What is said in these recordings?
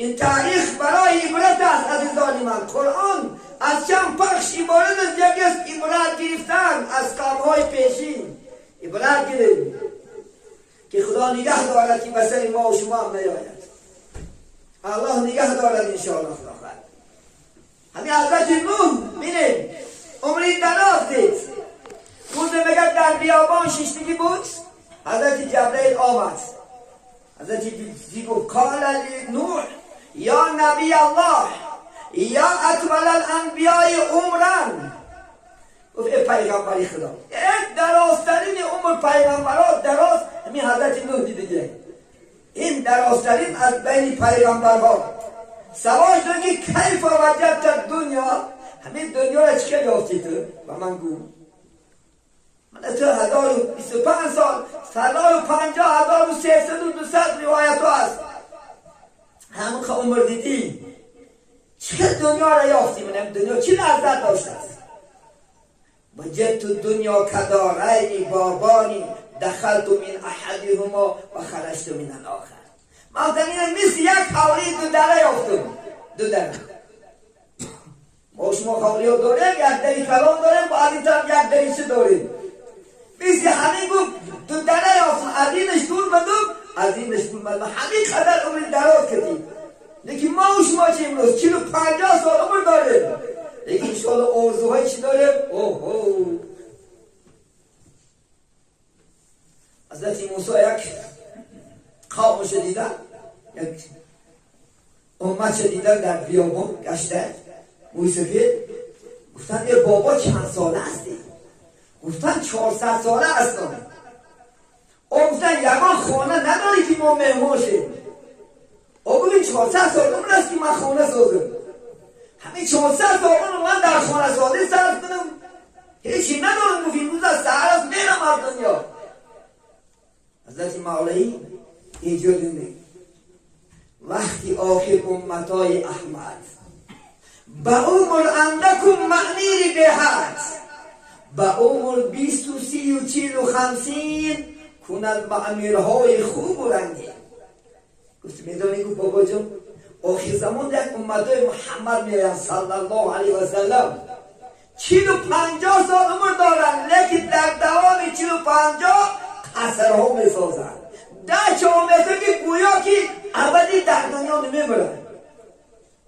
این تاریخ برای عبرت است عزیزان من. قرآن از چند پخش عبارت است. یک است عبرت گرفتن از قوم‌های پیشین، عبرت گیریم که خدا نگه دارد که به سر ما و شما هم نیاید. الله نگه دارد انشاءالله. خدا خواهد. همین حضرت نوح بینید عمری دراز دید. روز میگه در بیابان شیشتگی بود، حضرت جبرئیل آمد. حضرت جی گفت قال نوح یا نبی الله یا اطول الانبیاء عمرا. گفت ای پیغمبری خدا، ای درازترین عمر پیغمبرات دراز همین حضرت نوح دیگه، این درازترین از بین پیغمبرها. سوال شد که کیف وجدت دنیا، همین دنیا را چه یافتی تو؟ و من گو من تو 1025 سال، 1050، 1300 و 200 روایت ها هست، همون که عمر دیدی چه دنیا را یافتی؟ من دنیا چه لذت داشته است؟ وجدت دنیا کدارین بابانی دخلت من احدهما و خرجت من الاخر. من مثل یک حولی دو دره یافتم، دو دره. ما شما حولی ها داریم، یک دری کلام داریم، با از این طرف یک دری چه داریم. مثل همین گفت دو دره یافتم، از اینش دور مدم، از اینش دور مدم، همین قدر عمر دراز کردیم. لیکن ما و شما چه امروز 40 و 50 سال عمر داریم، لیکن انشاءالله آرزوهای چی داریم؟ اوه اوه. حضرت موسی یک قومش دیدن، یک امت دیدن در بیابان گشته موی سفید. گفتن ای بابا چند ساله هستی؟ گفتن 400 ساله هستم. او گفتن یگان خانه نداری که ما مهمان شیم. او گفت 400 سال عمر است که من خانه سازم، همین 400 سال عمر من در خانه سازی صرف کنم، هیچی ندارم. گفت امروز از سحر است میرم از دنیا. حضرت مولوی ایجاد وقتی آخر امتای احمد به عمر اندکم معنی بهت، به عمر 20 و 30 و 40 و 50 کند معمیرهای خوب و رنگی. گفت میدانی؟ گفت بابا جان آخر زمان یک امتای محمد میرن صلی الله علیه و سلم 40 و 50 سال عمر دارن، لیکن در دوام 40 و 50 قصرها میسازن، ده چهار که گویا که ابدی در دنیا نمیبرن.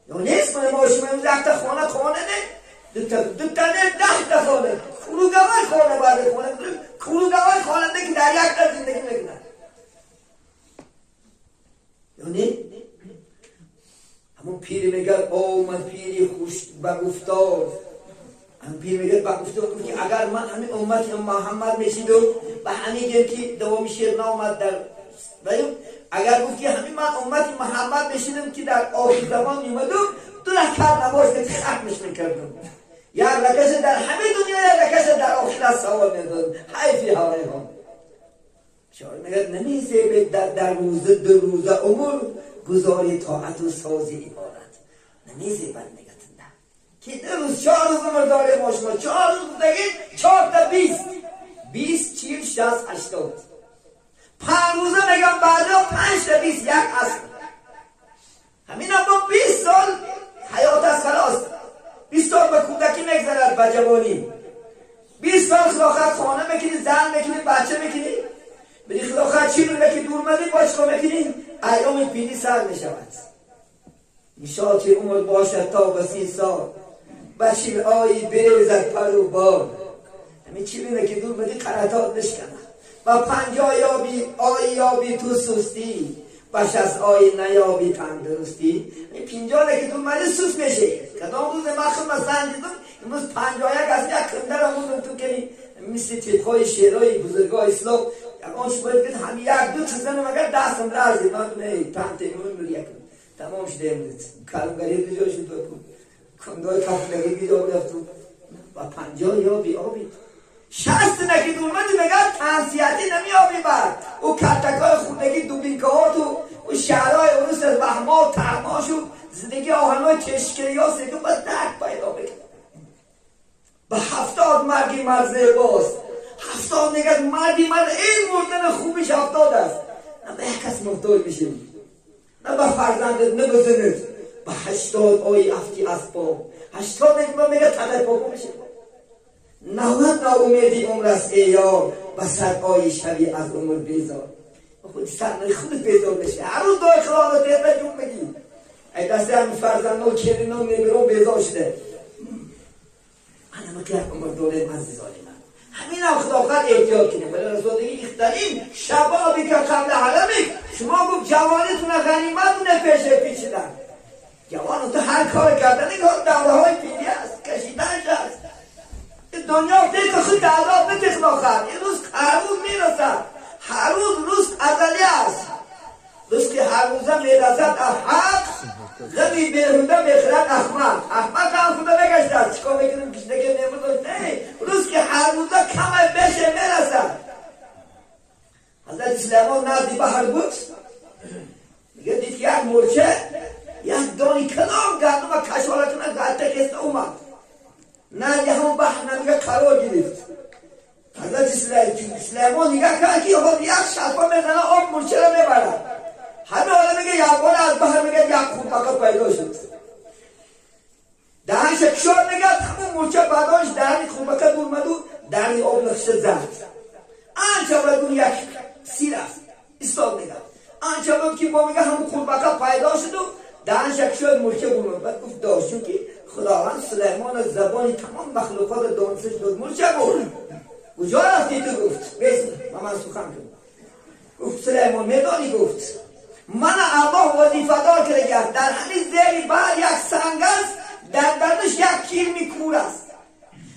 یا نیست؟ ما شما امروز یک تا خانه، خانه نه، دو تا، دو تا نه، 10 تا خانه، کروگوای خانه، بعد خانه کروگوای خانه که در یک تا زندگی میکنن. یا نه؟ همون پیر میگه آمد پیری خوش به گفتار، هم پیر میگه به گفتار، گفت که اگر من همین امت محمد میشیدم و همین که دوام شعر نامد در اگر گفت که همین من امت محمد میشیدم که در آخر زمان میمدم، دو رکعت نماز که ختمش میکردم، یک رکعت در همه دنیا، یک رکعت در آخرت ثواب میداد. حیفی هوای ها. شاعر میگه نمیزیبه در روزه دو روزه عمر گذاری طاعت و سازی عبادت نمیزیبد. میگه که 2 روز 4 روز عمر داره ما شما، 4 روز بودگی چهار تا 20، 20، 40، 60، 80. 5 روزه میگم بعدا پنج تا 20، یک عصر. همین هم با 20 سال حیات از خلاص. 20 سال به کودکی میگذرد، به جوانی. 20 سال خلاخت خانه میکنی، زن میکنی، بچه میکنی، بری خلاخت چی رو که دور مدی باش میکنی، ایام پیری سر میشود. نشاط عمر باشد تا به 30 سال، بچیل آیی بریزد پر و بال. همین چیلی که دور مدی قرطات بشکنه و 50 یابی آیی یابی تو سستی، 60 آیی نیابی تندرستی. این 50 که تو مدی سوس میشه. کدام روز من خود مثلا دیدم امروز 51 از یک کنده را موندم تو کنی مثل تیپهای شعرهای بزرگای اسلام یکان شما باید همین یک دو تا زنم اگر دستم لرزید من نه پنج تیمون یک تمام شده. امروز کلمگری دو جا شد و کندای کفلگی بیجا رفت و 50 یابی آبی، 60 نکی دورمدی میگن تنسیتی نمیابی. بعد او کتکای خودگی دوبینکه ها تو و شهرهای اروس از وهما و ترماشو زندگی آهنهای تشکری ها سیدو باید درک پیدا بکن. به 70 مرگی مرد زیباست. 70 میگه مردی مرد این مردن خوبیش 70 است. نه به یک کس محتاج میشیم. نه به فرزندت، نه به زنت، به 80 آیی افتی از پا. 80 نگه میگه تنه پاپو میشه. 90 ناامیدی عمر است ای یار، به صد آیی شوی از عمر بیزار. خود سر خودت بیزار بشه. هر روز دعای خدا رو تیغ جون بگی. ای دست هم فرزندان و کلینان نمیرون بیزار شده. من که عمر داریم عزیزان من. همین هم خدا خواهد احتیاط کنیم. ولی رسول اخترین شبابی که قبل حرمی شما گفت جوانیتون غنیمتونه پیش پیچیدن. جوان تو هر کار کردن این دوره های پیری است، کشیدنش است. دنیا فکر خود عذاب نتیخ آخر. این روز هر روز میرسد. هر روز روز ازلی است. روز که هر روزه میرسد حق، غمی بیهوده میخرد احمد. احمد هم خدا بگشته است. چیکار میکنیم کشته که نمود نه. روز که هر روزه کم بشه میرسد. حضرت سلیمان نزدی بحر بود. میگه دید که یک مورچه یک دانی کلام گندم و کشاله کنه غلطه کسته اومد. نه یه هم بحر نمیگه قرار گرفت. حضرت سلیمان نگاه کرد که یک شلپا میزنه آب مورچه را میبرد. همه حالا میگه یعقوب از بحر میگه یک قورباغه پیدا شد. دهنش کشار میگه همون مورچه بعداش دهن قورباغه دور اومد و دهن آب نقشه زد. آنچه باید اون یک سیر است استاد میگه. آنچه بود که با میگه همون قورباغه پیدا شد و دهنش کشار مورچه بود. بعد گفت داشت چون که خداوند سلیمان از زبان تمام مخلوقات دانستش داد. مورچه بود کجا رفتی تو؟ گفت بیس من سخن کنم. گفت سلیمان میدانی؟ گفت من الله وظیفه دار کرده در همین زیر بر یک سنگ است، در درش یک کیرمی کور است.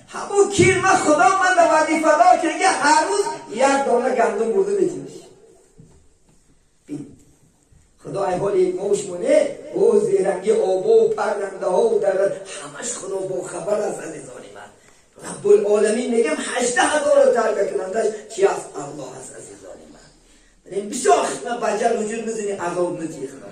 همون کیرم خدا من به وظیفه دار کرده هر روز یک دانه گندم برده میتونش. خدا ای حال موش مونه او زیرنگی آبا و پرنده ها و در همش خدا با خبر است عزیزان من. رب العالمین میگم 18,000 تربیه کنندش کی است؟ الله است عزیزان من. این بسیار خدمت بجل وجود میزنی عذاب ندی خدا.